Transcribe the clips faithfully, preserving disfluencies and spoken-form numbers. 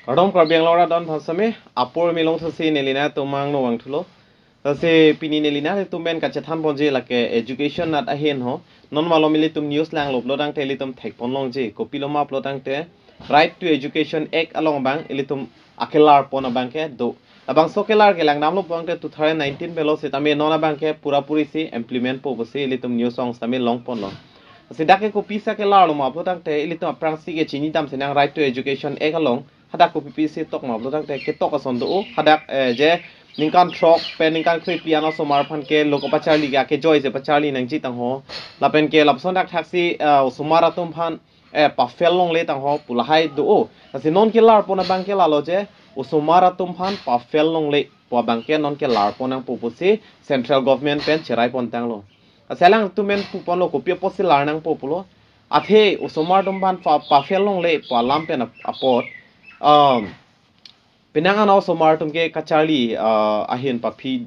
Kardom Karbi Anglong arat aphan sitame, apor milong sasi nelina tumang no vangthulo. Sasi pini nelina tum pen kachethan ponji lake education nat ahin ho. Non malom ilitum news langlo pulo tangte ilitum thek pon longji. Kopilo ma pulo tangte Right to Education Act along abang ilitum akelar pon abang ke do. Labangso kelar ke langdamlo pulo tangte two thousand nineteen penlo sitame non abang ke pura puri si implement po pusi ilitum news along sitame long ponlo. Sita ke kopisa kelar lo ma pulo tangte ilitum aphrangsi ke chini dam sinang Right to Education Act along. Hadak kopi pisi tok ma pulo tangte ketok ason do. Hadak, eh, je ningkan throk pen ningkan krepi an osomar aphan ke lo kapacharli ke ake joy se pacharli nangji tangho. Lapen ke lapuson dak thaksi, eh, osomar atum aphan, eh, pa-fail longle tangho pu lahai do. Lasi non kelar pon abang ke lalo je osomar atum aphan pa-fail longle pu abang ke non kelar pon nangpo pusi central government pen cherai pon tanglo. Lasi alangtum pen pu ponlo kopi apotsi lar nangpo pulo. Athe osomar atum aphan pa, pa-fail longle pu alam pen ap-, apot. Um, penang an osomar atum ke kacharli, uh, ahin paphi,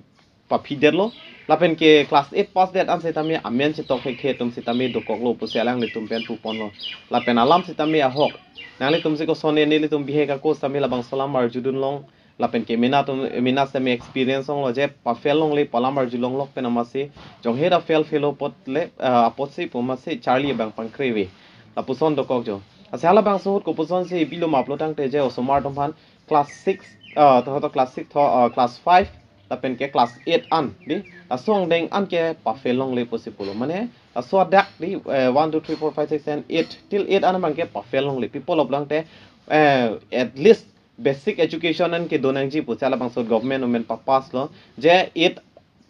paphi detlo. Lapen ke class eight pass det an sitame amen chetok thekthe atum sitame dokoklo pusi alanglitum pen pu ponlo. Lapen alam sitame ahok. Nanglitum si koson ne nelitum bihek ako sitame labangso alam arjudun long. Lapen ke mena atum, mena sitame experience longlo je pa-fail longle pu alam arjulong lok pen amatsi jonghe ra fail fail apot le, ah, apotsi pu amatsi charli abang pangkreve. Lapuson dokok jo. Lasi halabangso ahut kopuson si bilo ma pulo tangte je osomar atum aphan class six, ah, tho, tho class six tho, ah, class five lapen ke class eight an di. Laso angdeng an ke pa-fail longle pusi pulo. Mane laso adak di, eh, one, two, three, four, five, six, seven, eight, till eight an abang ke pa-fail longle. Pi pulo pulo tangte, eh, at least basic education an kedo nangji pusi halabangso government amen pa-pass lo. Je eight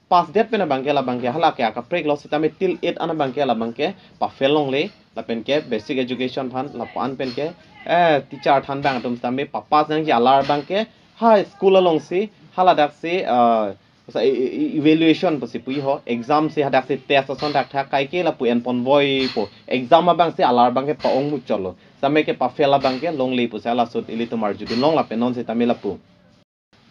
pass det pen abang ke labang ke hala ke akaprek lo sitame till eight an abang ke labang ke pa-fail longle. Lapen ke basic education aphan lapu-an pen ke, eh, teacher than abang atum sitame pa-pass nangji alar abang ke high school along si haladak si, eh, sa e-, e-, e-, evaluation pusi pu ho, exam si hadak si test ason thakthak kaike lapu en pon voi po. Exam abang si alar abang ke pa-ong muchotlo. Sitame ke pa-fail abang ke longle pusi hala ahut ilitum arjudun long lapen non sitame lapu.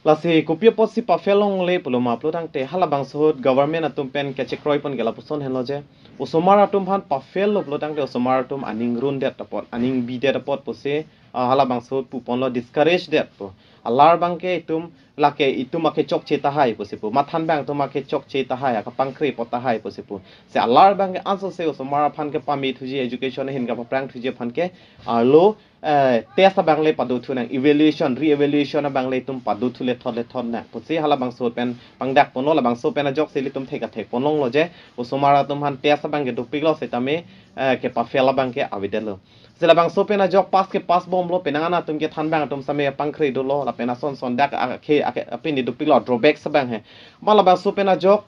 Lasi kopi apotsi pa-fail longle pulo ma pulo tangte halabangso ahut government atum pen kachekroi pon ke lapuson henlo je. Osomar atum aphan pa-fail lo pulo tangte osomar atum aning run det apot, aning bi det apot pusi, ah, halabangso ahut pu ponlo, discourage det po. Alar abang ke itum lake itum ake chokche tahai pusi pu. Mathan abang atum ake chokche tahai, akapangkre po tahai pusi pu. Se alar abang ke anso se osomar aphan ke pame thuji, education ahin kapaphrang thuji aphan ke arlo, eh, test abang le pado thu nang, evaluation, re-evaluation abang le itum pado thu le thot le thot nang pusi halabangso pen pangdak ponlo. Labangso pen ajoksi ilitum thek athek pon longlo je osomar atum aphan test abang ke dopiklo sitame, eh, ke pa-fail abang ke avedetlo. Lasi labangso pen ajok pass ke pass bomlo, penang an atum ke than abang atum sitame pangkre dolo, lapen ason son dak ake, ake, apini dopiklo drawbacks abang he. Ma labangso pen ajok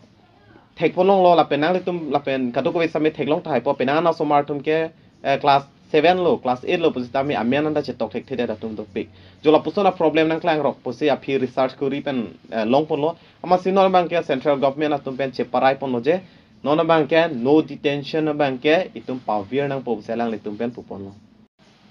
thek pon longlo lapen nanglitum lapen kadokave sitame theklong tahai po, penang an osomar atum ke, eh, class seven lo, class eight lo pusitame amen anta chetok thekthe det atum dopik. Jo lapuson a-problem nangklang rok pusi aphi research kuri pen, eh, long ponlo. Amatsi non abang ke central government atum pen cheparai ponlo je non abang ke no detention abang ke itum pavir nangpo pusi alanglitum pen pu ponlo.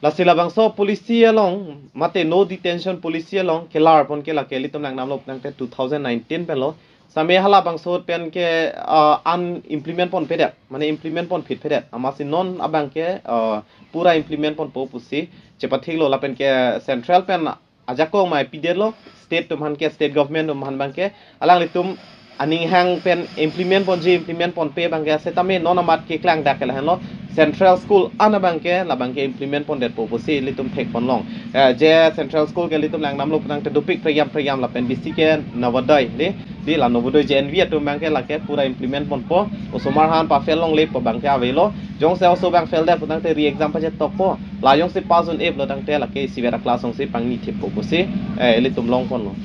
Lasi labangso policy along, mate no detention policy along kelar pon ke lake ilitum langdamlo tangte two thousand nineteen penlo. Sitame halabangso ahut pen ke, ah, an implement ponpedet, mane implement ponphitphedet. Amatsi non abang ke, ah, pura implement ponpo pusi chepathiklo lapen ke central pen ajakong mai pidetlo, state atum aphan ke, state government atum aphan abang ke alanglitum aning hang pen implement ponji, implement ponpe abang ke, setame non amat keklang dak ke lahenlo, central school an abang ke labang ke implement pondetpo pusi ilitum thek pon long. Eh, je central school ke ilitum langdamlo tangte dopik prekjam prekjam lapen bisi ke Navodaya di, di la Navodaya J N V atum abang ke lake pura implement ponpo. Osomar aphan pa-fail longle pu abang ke avelo. Jongsi oso abang fail det pu tangte re-exam pachetokpo. La jongsi pass un-e pulo tangte lake isivet a-class along si pangni thippo pusi, eh, ilitum long ponlo.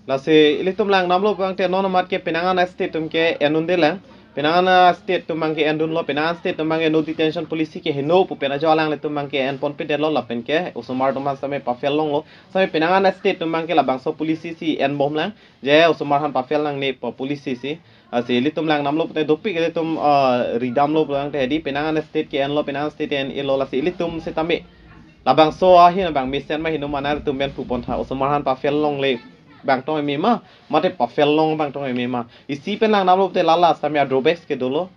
Lasi ilitum langdamlo pu tangte non amat ke penang an a-state atum ke en undelang. Penang an a-state atum abang ke endunlo, penang an state atum abang ke no detention policy ke heno pu pen ajo alanglitum abang ke en ponpedetlo lapen ke osomar atum aphan sitame pa-fail longlo. Sitame penang an a-state atum abang ke labangso policy si en bomlang. Je osomar aphan pa-fail nangne pu policy si. Lasi ilitum langdamlo pute dopik ilitum, ah, ridamlo pulo tangte di penang an state ke enlo, penang an state en-elo, lasi ilitum sitame labangso ahin abang mesen ma hinu ma nanglitum pen pu pon tha, osomar aphan pa-fail longle abang tong eme ma, mate pa-fail long abang tong eme ma. Isi pen langdamlo pute lala sitame a-drawbacks ke dolo.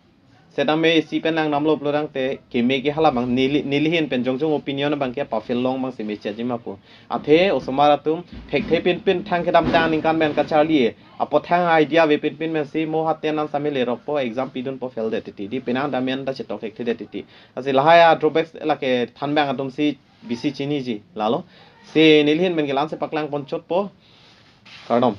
Setame isi pen langdamlo pulo tangte keme ke hala abang neli, neli ahin pen jongjong opinion abang ke pa-fail long abang si mechet jima pu. Athe osomar atum thekthe pinpin thang kedamtang aningkan pen kacharli-e. Apot thang idea ave pinpin pensi mo haten an sami lerokpo, exam pidunpo, fail det titi. Di penang dam an ta chetok thekthedet titi. Lasi lahai a-drawbacks lake thanbang atum si bisi chiniji lalo. Si neli ahin pen ke la-an si paklang ponchotpo. Kardom.